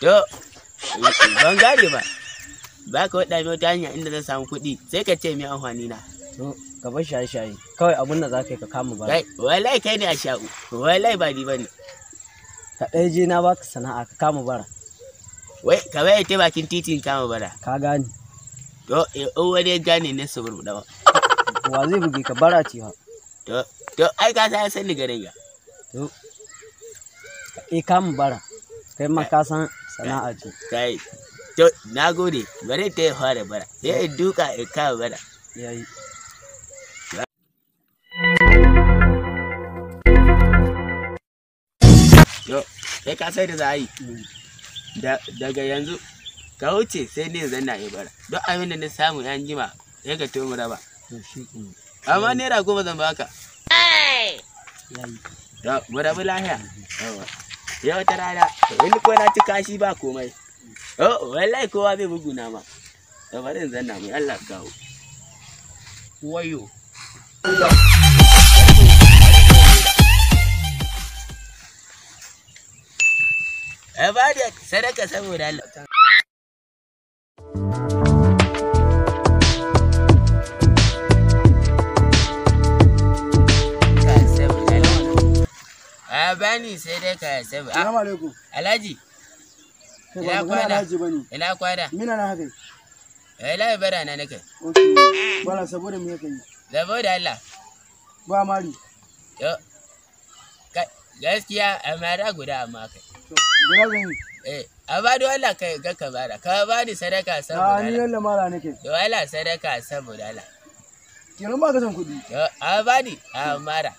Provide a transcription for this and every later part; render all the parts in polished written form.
To, ban gane ba. Ba ka waɗa wata hanya inda zan samu kuɗi sai ka ce mai amfani na. To, ka bar shaye-shaye. Kawai abun da za ka yi ka kama bara. Kai, wallahi kai ne a sha'u. Wallahi ba ni bane. Ka ɗaya je na baka sana'a ka kama bara. Wai, ka bai ta bakin titin kama bara. Ka gane. To, in wani ya gane ne su burbuɗa ba. Wa zai buge ka bara ce ha. To, ai ka san san ni garin ga. To, ka ɗaya kama bara. Kai ma ka san sana'a ce. Kai, to, na gode, bari ta yi fara bara. Sai in duka in kama bara. Yayi. To, kai ka sai da za a yi. Daga yanzu, ka wuce sai ne zan na yi bara. Duk abin da na samu yan jima, sai ka to mu raba. To shi kenan. Amma ₦10 zan baka. Yayi. To, mu rabu lahiya. Yawwa. Yau ta rana, in ko na ci kashi ba komai. Oh, wallahi kowa bai bugu na ma. To bari in zanna mu Allah kawo. Wayo. Eh ba da sadaka saboda Allah. A bani sadaka saboda. Salamu alaikum. Alhaji. Kai Ina ba magana kwana. Alhaji bane. Ina kwana. Mina na haka. Wallahi bara na nake. Okay. Bala saboda me kai? Saboda Allah. Ba mari. To, gaskiya a mara guda amma kai. To, guda zan yi. Eh, amma don Allah kai ga ka bara. Ka bani sadaka A saboda ni Allah. lalla mara nake. Don Allah sadaka saboda Allah. Kenan ba ka son kuɗi. To, a bani a mara.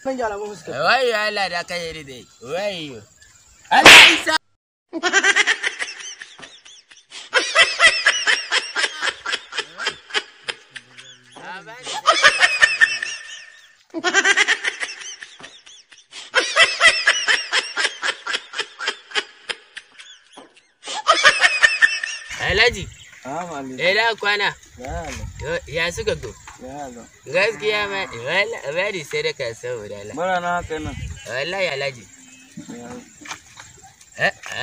Kan gyara mu fuska. Wayo Allah da kai ni dai. Wayo. Allah isa. A bani Alhaji, Salamu alaikum. ina kwana. Ya Allah. To, ya suka go? Ya Allah. Gaskiya ma, wallahi bari sadaka saboda Allah. Bara na haka nan. Wallahi Alhaji.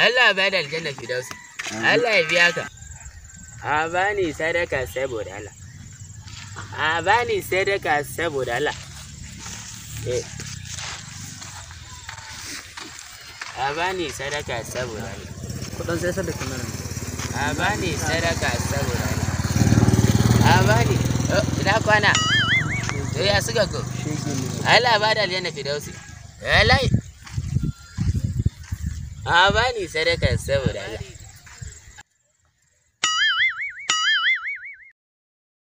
Allah ba da aljanna firdausi. Allah ya biya ka. A bani sadaka saboda Allah. A bani sadaka saboda Allah. Eh. A bani sadaka saboda Allah. Kuɗin sai sadaka nan. A bani sadaka saboda Allah. A bani. Oh, ina kwana. To ya suka go? Shege ne. Allah ba da aljanna firdausi. Wallahi. A bani sadaka saboda Allah.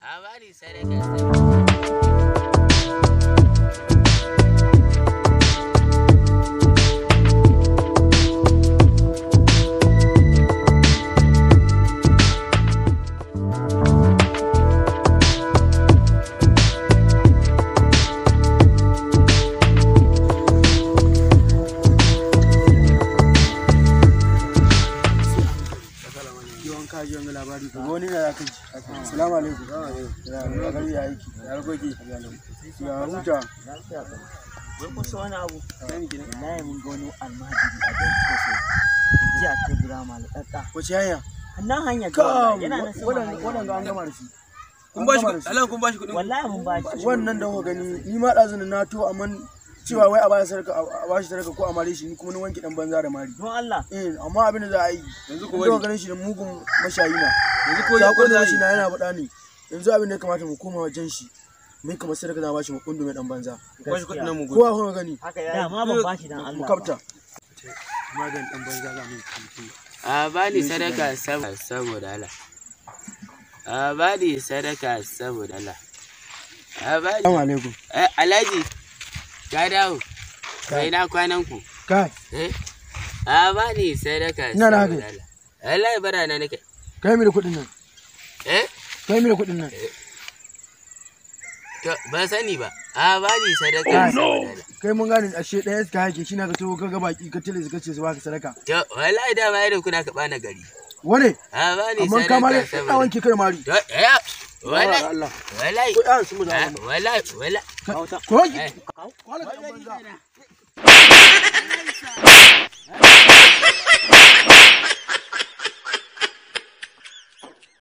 A bani sadaka saboda Yawan ka ji wani labari ko wani ne ya kai. Salamu alaikum. Ya ya gari ya aiki. Ya harkoki. Ya huta. Wai kun san wani abu? Wallahi mun ga wani almajiri a don so. Jiya ta gura malam ɗaɗɗa. Wace hanya? Nan hanya ga Kam wallahi yana nan sama hanya. waɗanda an gama da shi. Kun ba shi An gama da shi. Alan kun ba shi kuɗin. Wallahi mun ba shi. Wannan da kuka gani ni ma ɗazu na to amma cewa wai a ba sadaka a ba shi sadaka ko a mare shi ni kuma ni wanke dan banza da mari. Don Allah. Eh amma abin da za a yi Yanzu ku in kuka bari. ganin shi da mugun mashayi na. Yanzu ko Sakon ko da za shi na yana faɗa ne. Yanzu abin da ya kamata mu koma wajen shi. Mu kamar sadaka za a ba shi mu kundu mai dan banza. Ku ba shi kuɗin nan mu gudu. Kowa kuka gani Dama ban ba shi dan Allah. mu ba. kafta. Maganin dan banza za mu yi. A bani sadaka saboda Allah. A bani sadaka saboda Allah. A bani. Assalamu alaikum. Eh, Alhaji, ka dawo. Kai na kwanan ku. Kai, Eh? A bani sadaka Ina na saboda haka. Allah. Wallahi bara na nake. kai mi da kuɗin nan. Eh? Kai mi da kuɗin nan. To, ban sani ba. A bani sadaka saboda Allah. Kai mun gane ashe ɗaya iska hake shi na ka to ka ga baki ka tile ka ce su baka sadaka. To, wallahi dama irin kuna ka bana gari. Wane? A bani Amma ka mare sadaka ina saboda. wanke kai mari. To, eh, wallahi, Allah. wallahi, Ko yan su mu da ah, wallahi, wallahi. Ko wanke. Eh. Kwala ka banza.